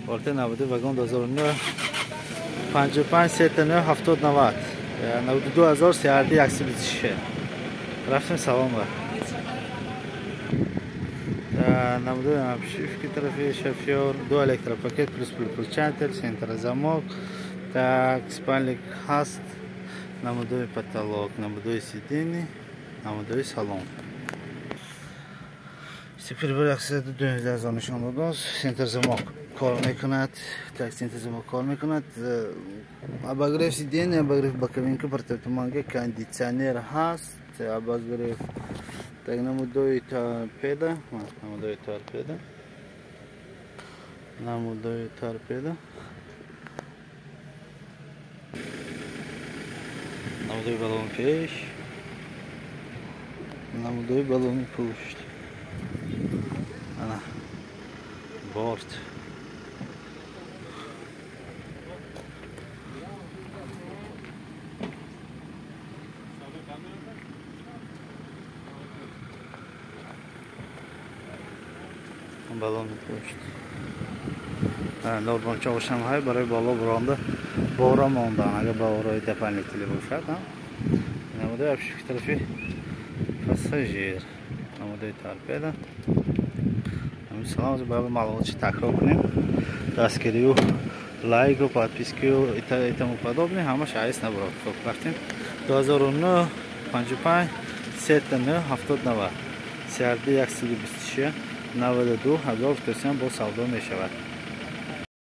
Форте 92 вагон 2009 55 39 70 90 92 ҳазор CRD 126. Рафтем салон ба. Намудои обшивки тарафи шофёр, ду электропакет плюс переключатель, центрозамок, так, спальник ҳаст, намудои потолок, намудои сиденье, намудои салон. Прибор 112 ҳазор нишон додааст. Центрозамок кор мекунад, так, центрозамок кор мекунад, обогрев сиденье, обогрев боковинка, противотуманка, кондитсионер ҳаст, обогрев. Так, намудои торпеда, намудои торпеда, намудои торпеда, намудои баллони пеш, намудои баллони пушт. Ана борт. Баллони пушт. Норбонча ошам ҳай барои боло буронда бора мондан, агар ба орои дополнительный бошад. Намудои обшивки тарафи пассажир, намудои торпеда. Салом, ба маълумоти такрор кунем. Дастгирию, лайку, подпискию и тому подобное, ҳамаш айс набурад. Хоб, рафтем. 2009 55 39 70 90 CRD 126 92 ҳазор фтосиам бо савдо мешавад.